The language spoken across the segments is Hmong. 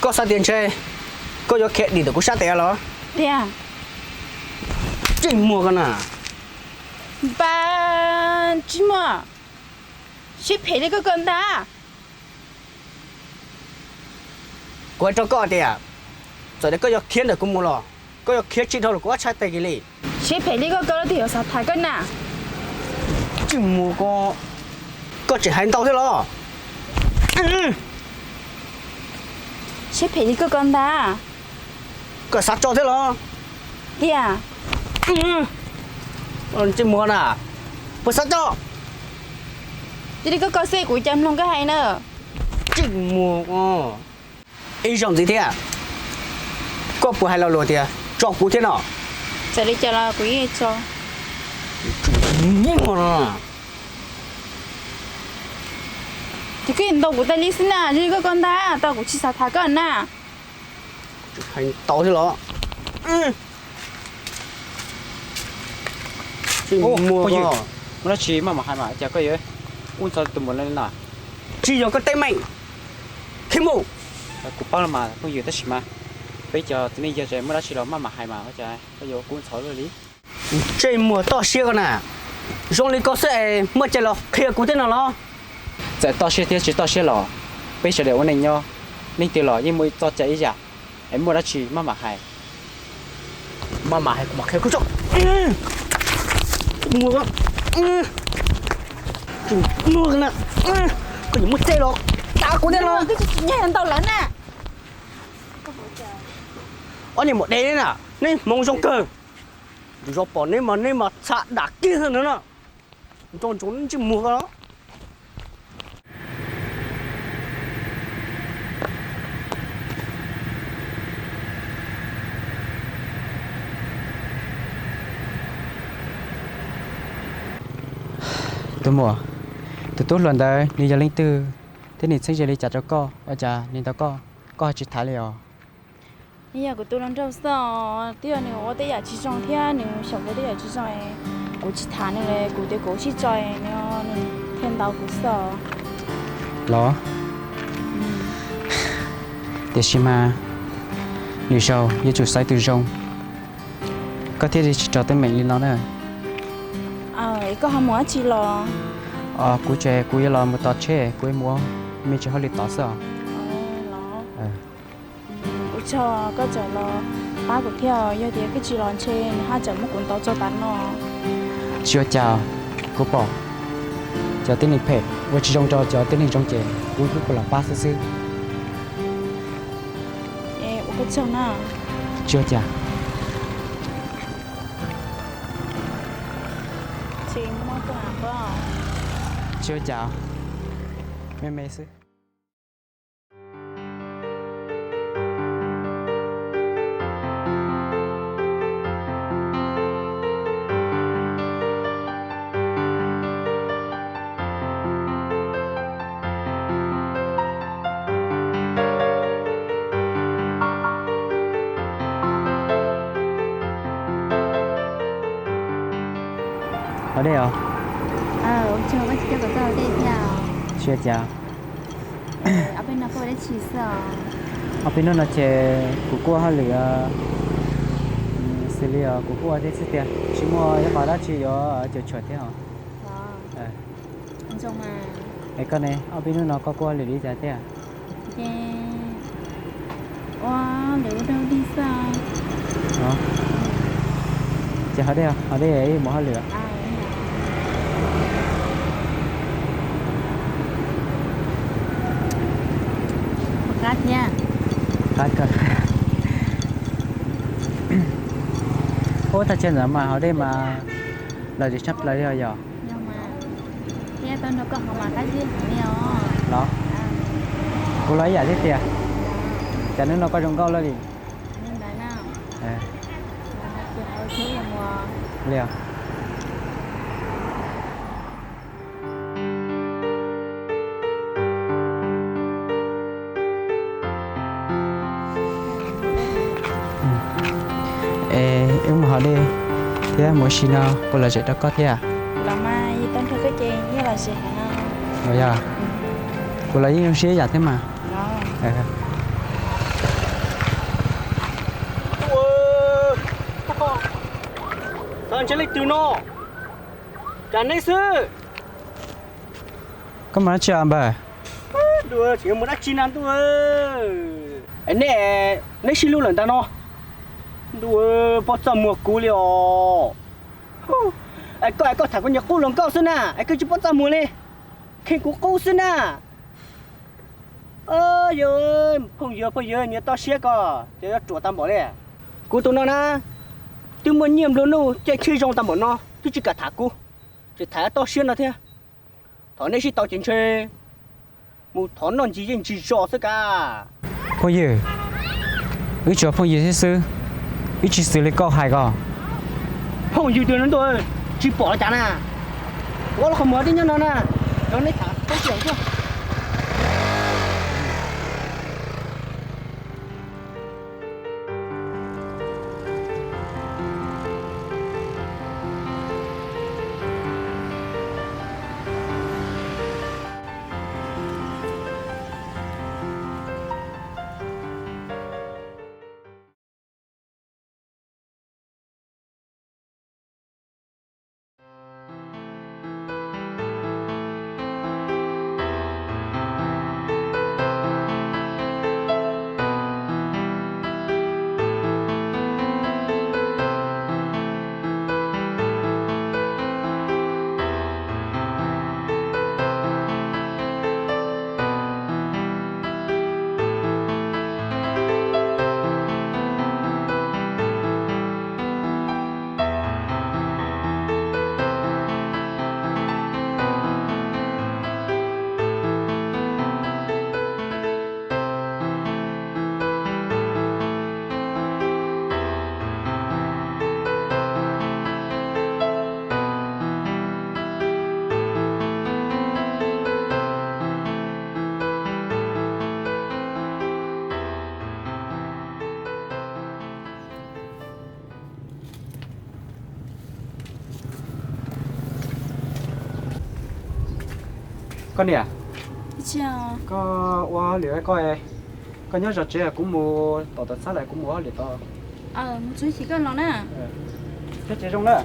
Koj xav tias ntshe koj yuav khiav dim ntawm kuv sab tes los? Tiag. Tsis muaj koj na. Npab, tsis muaj. Siab phem li koj ko ntag. Kuv hais rau koj tias, txawm tias koj yuav khiav ntawm kuv mus los koj yuav khiav tsis dhau los kuv ob tshab tes kiag li. Siab phem li koj ko los twb yuav xav tham koj na. Tsis muaj koj, koj tseem hais ntau thiab los? Siab phem li koj ko ntag. Koj xav tso thiab los? Tiag. Tsis muaj na, puas xav tso? Cia li koj ko xwb kuv cas mloog koj hais na. Tsis muaj. Ib zaug ntxiv thiab, koj puas hais lo lus tias tso kuv thiab no? Txawm li cas los kuv yeej tso. Ces koj ntau kuv tas li xwb na, li koj ko ntag, tau kuv tsis xav tham koj na. Hais tau thiab los? Muaj dab tsi maj mam hais mas cas koj yuav kub ntxhov tus muam no li na? Tsis yog koj teeb meem, khiav mus. Kuv paub los mas phooj ywg, tab sis mas peb cov txiv neej yawg ces muaj dab tsi los maj mam hais mas ua cas koj yuav kub ntxhov luaj li? Ntsej muag toj siab koj na, zoo li koj xwb es muaj cai los qhia kuv thiab no los? Txawm toj siab thiab tsis toj siab los peb sawv daws ua neej nyob, leej twg los yeej muaj txoj cai ib yam, es muaj dab tsi maj mam hais. Maj mam hais kuv mam qhia koj tso. Koj yuav muaj cai los dag kuv thiab los? Ntau lawm na. Ob niag maum dev na, neb hmoov zoo kawg. Tus zov pom neb mas neb mas txha dam kiag no na. Nco ntsoov ntsej muag koj. Tus muam, tus tub hluas ntawd nws yog leej twg thiab nws txheeb ze li cas rau koj, ua cas nws ntaus koj koj ho tsis tham li os? Nws yog kuv tus hluas nraug xwb os, twb yog nws ua tej yam tsis zoo thiab nws xyaum kuv tej yam tsis zoo, kuv tsis tham nws li, kuv tias kuv sib tso, nws thiaj ntaus kuv xwb os. Los, tiam sis mas lwm zaus yuav tsum xaiv tus zoo, koj thiaj li tsis raug teeb meem li no na. Es koj ho mus dab tsi los? Kuv ces kuv yuav los mus tos tsheb, kuv yuav mus ua me ntsis hauj lwm tod xwb os. Ua tsaug koj tseem los pab kuv thiab, yog tias koj tsis los ntshe nws haj tseem muab kuv ntaus txog tav no. Tsis ua cas, kuv pom cov tib neeg phem ua tsis zoo rau cov tib neeg zoo ces kuv kuj los pab xwb xwb. Ua koj tsaug na. Tsis ua cas. Tsis ua cas, me me xwb. Haus dej os. Tsis ua cas. Ob peb hnub no ces kuv kuj ua hauj lwm xws li os, kuv kuj ua thiab xwb tiag, tsis muaj ib qho dab tsi yuav cuam tshuam thiab os. Es koj ne, ob peb hnub no koj kuj ua hauj lwm li cas thiab? Ces haus dej, haus dej ib mus hauj lwm. Qab thiab. Ub, thaj chaw ntawd mas haus dej mas lom zem tshaj plaws li os yog. Los, kuv los ib yam thiab tiag. Cas hnub no koj zoo nkauj luaj li? Li os. Es wb mus haus dej thiab mus ua si no puas lom zem rau koj thiab? Los mas, yog tau nrog koj ces yeej lom zem heev. Los yog, kuv los yeej zoo siab ib yam thiab mas. Ntshe leej twg no, cas neb xwb. Koj mus dab tsi npawg? Ntuj, tseem yuav mus dab tsi na ntuj. Es neb, neb sib hlub lawm ntag no. Ntuj, paub txaj muag kuv li os. Es koj, es koj tham kuv niag qub hluas nkauj xwb na, es koj tsis paub txaj muag li, kheej kuv qub xwb na. Yog, phooj ywg, phooj ywg, niag toj siab ko ces yuav ruam tag npaum li. Kuv tus no na, twb muaj nyiaj nplua nuj caij tsheb zoo tag npaum no twb tsis kam tham kuv, tseem tham toj siab no thiab. Thaum neb sib tau ces ntshe mus thov noj ncig yeej ntsis zos xwb ka. Phooj ywg, wb tsuas phooj ywg thiab xwb, wb tsis xws li koj hais ko. Phooj ywg twg no ntuj, tsis pom los cas na. Ua los qhov muag dib nyob no na, rau neb tham pab tias tuaj. Koj niam, koj ua hauj lwm koj, koj nyob zov tsev, kuv mus tom tuam txhab lawm, kuv mus ua hauj lwm tod. Mus txog ib chim koj los na. Thiab tsev zoo na.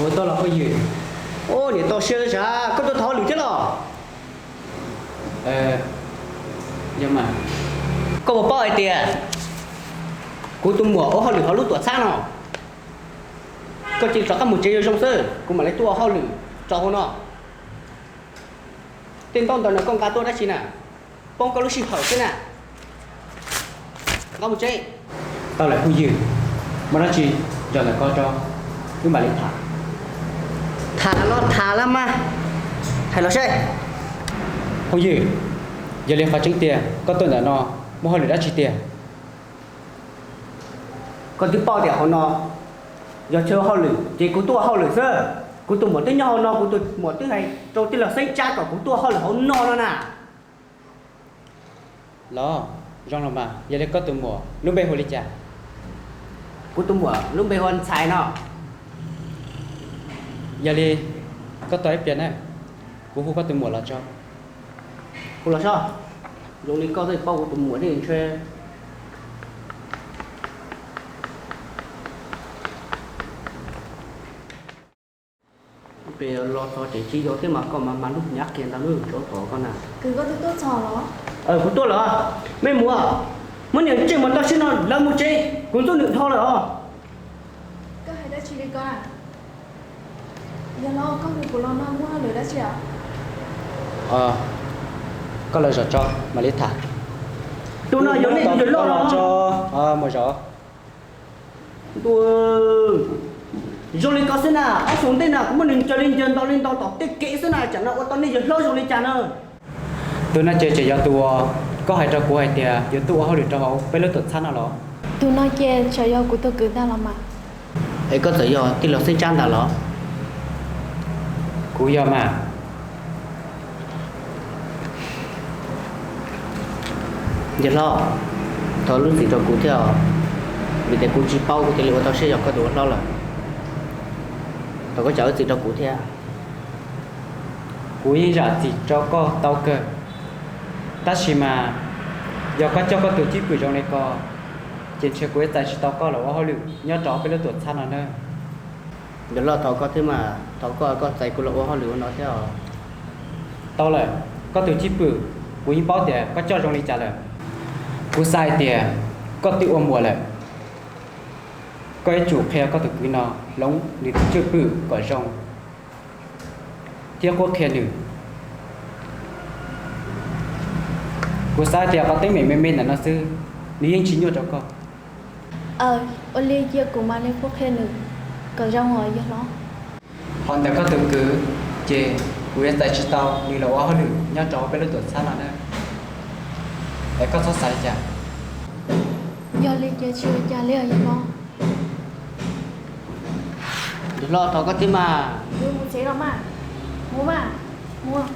Ua tau los phooj ywg. Ua niam tau siab xav koj tuaj thov hauj lwm thiab los? Koj puas paub hais tias kuv tus muam ua hauj lwm hauv lub tuam txhab no? Koj cia li rov qab mus tsev zoo zoo xwb, kuv mam li tuaj ua hauj lwm rau hauv no. Tej ntaub ntawv no koj nqa tuaj dab tsi na? Poob koj lub sij hawm xwb na. Nqa mus tsev. Tau lawm phooj ywg, muaj dab tsi los ntawm ko tso, wb mam li tham. Tham los tham los mas, hais los seb. Phooj ywg, yog li qhov tseeb tiag koj tuaj ntawm no muaj hauj lwm dab tsi tiag? Koj twb paub tias hauv no yog chaw ua hauj lwm ces kuv tuaj ua hauj lwm xwb. Kuv tus muam twb nyob hauv no, kuv tus muam twb hais rau tij laug Xeeb Tsab kom kuv tuaj ua hauj lwm hauv no no na. Los, zoo los mas, yog li koj tus muam lub npe hu li cas? Kuv tus muam lub npe hu ua Ntxhais no. Yog li koj tos ib pliag na, kuv hu koj tus muam los tso. Hu los soj, zoo li koj thiaj paub kuv tus muam thiab ntshe. Pem los txog tseem tsis yog thiab mas koj mas mas lub hnyav kiag ntag lub tsov tom koj na. Kuv tuaj lawm. Mej muam, muab niam ntsej muag toj siab no lawv mus tsev, kuv ntxub nws dhau lawm os. Koj lawv zov tso mam li tham. Tus no yog nej tus yawg loj los? Mus zov. Zoo li ko xwb na, ob xyoos ntej na kuv muab nws ncaws li ncaws ntaus li ntaus tom tej kev xwb na, tsam no ua tau nej yawg hlob zoo li cas na. Tus no ces tseem yog tus uas koj hais rau kuv hais tias yuav tuaj ua hauj lwm rau hauv peb lub tuam txhab no los? Tus no ces tseem yog kuv tus kwv ntag los mas. Es koj txawm yog tij laug Xeeb Tsab ntag los? Kuv yog mas. Yawg hlob, Thov lub txim rau kuv thiab os, vim tias kuv tsis paub kuv thiaj li ua tau siab yog koj tus ua hlob lawm. Thov koj zam lub txim rau kuv thiab. Kuv yeej zam txim rau koj tau kawg, tab sis mas yog koj coj koj tus cwj pwm zoo li ko, ces ntshe kuv yuav txais tsis tau koj los ua hauj lwm nyob rau peb lub tuam txhab no na. Yawg loj, thov koj thiab mas, thov koj, koj txais kuv los ua hauj lwm ua no thiab os. Tau lawm, koj tus cwj pwm kuv yeej paub tias koj coj zoo li cas lawm. Kuv xav hais tias koj twb ua muam lawm, koj yuav tsum qhia koj tus kwv no hloov nws tus cwj pwm kom zoo thiab qhuab qhia nws. Kuv xav tias qhov teeb meem me me ntawm no xwb, nws yeej tsis nyuaj rau koj. Ua li cia kuv mam li qhuab qhia nws kom zoo os yawg hlob. Qhov ntawm koj tus kwv, ces kuv yuav txais tsis tau nws los ua hauj lwm nyob rau peb lub tuam txhab no na. Es koj txhob xav li cas. Yog li ces tsis ua cas li os yawg hlob. Yawg hlob, thov koj thiab mas. Mus tsev los mas. Mus mas. Mus.